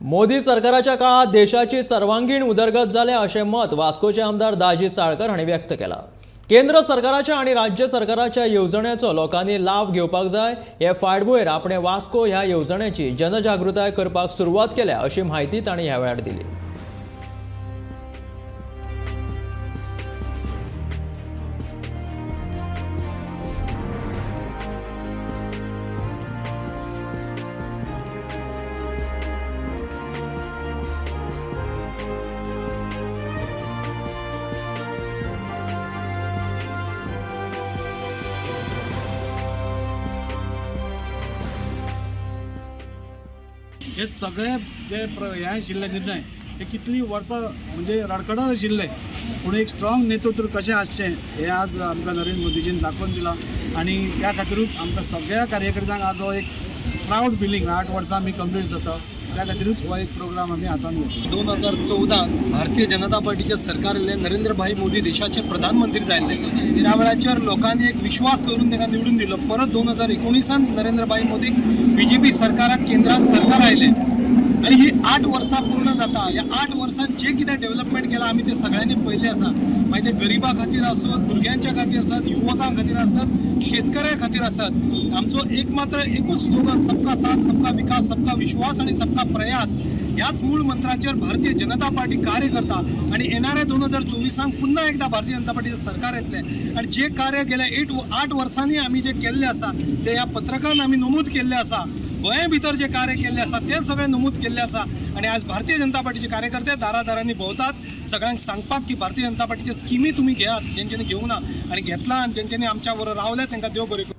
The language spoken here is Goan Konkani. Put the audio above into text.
मोदी सरकाराच्या काळात देशाची सर्वांगीण उदरगत जाल्या अशें मत वास्कोचे आमदार दाजी साळकर हांणी व्यक्त केलां. केंद्र सरकाराच्या आनी राज्य सरकाराच्या येवजण्यांचो लोकांनी लाव घेवपाक जाय. हे फाटभुंयेर आपणे वास्को ह्या येवजण्याची जनजागृताय करपाक सुरवात केल्या अशी म्हायती तांणी ह्या वेळार दिली. हे सगळे जे हे आशिल्ले निर्णय हे कितलीं वर्सां म्हणजे रडखडत आशिल्ले, पूण एक स्ट्रॉंग नेतृत्व कशें आसचें हें आज आमकां नरेंद्र मोदीजीन दाखोवन दिलां आनी त्या खातिरूच आमकां सगळ्या कार्यकर्त्यांक आज हो एक प्रावड फिलींग. 8 वर्सां आमी कंप्लीट जाता, त्या खातिरूच हो एक प्रोग्राम आमी हातान घेतला. 2014त भारतीय जनता पार्टीचे सरकार येयल्लें, नरेंद्रभाई मोदी देशाचे प्रधानमंत्री जाल्ले. त्या वेळाचेर लोकांनी एक विश्वास दवरून तांकां निवडून दिलो. परत 2019त नरेंद्रभाई मोदीक बीजेपी सरकाराक केंद्रात सरकार आयलें आनी ही 8 वर्सां पूर्ण जाता. ह्या 8 वर्सांत जे कितें डेव्हलपमेंट केलां आमी तें सगळ्यांनी पळयल्लें आसा. मागीर ते गरिबां खातीर आसत, भुरग्यांच्या खातीर आसत, युवकां खातीर आसत, शेतकऱ्यां खातीर आसत, आमचो एक मात्र एकूच स्लोगन, सबका साथ, सबका विकास, सबका विश्वास आणि सबका प्रयास. ह्याच मूळ मंत्राचेर भारतीय जनता पार्टी कार्य करता आणि येणाऱ्या 2024 पुन्हा एकदा भारतीय जनता पार्टीचं सरकार येतलें आणि जे कार्य गेल्या 8 वर्सांनी आमी जे केल्लें आसा ते ह्या पत्रकान आमी नमूद केल्लें आसा. गोंया भितर जे कार्य केल्लें आसा तें सगळें नमूद केल्लें आसा आनी आज भारतीय जनता पार्टीचे कार्यकर्ते दारादारांनी भोंवतात सगळ्यांक सांगपाक की भारतीय जनता पार्टीचे स्किमी तुमी घेयात, जेंच्यांनी घेवंक ना आनी घेतला आनी जेंच्यांनी आमच्या बरोबर रावले तांकां देव बरें करूं.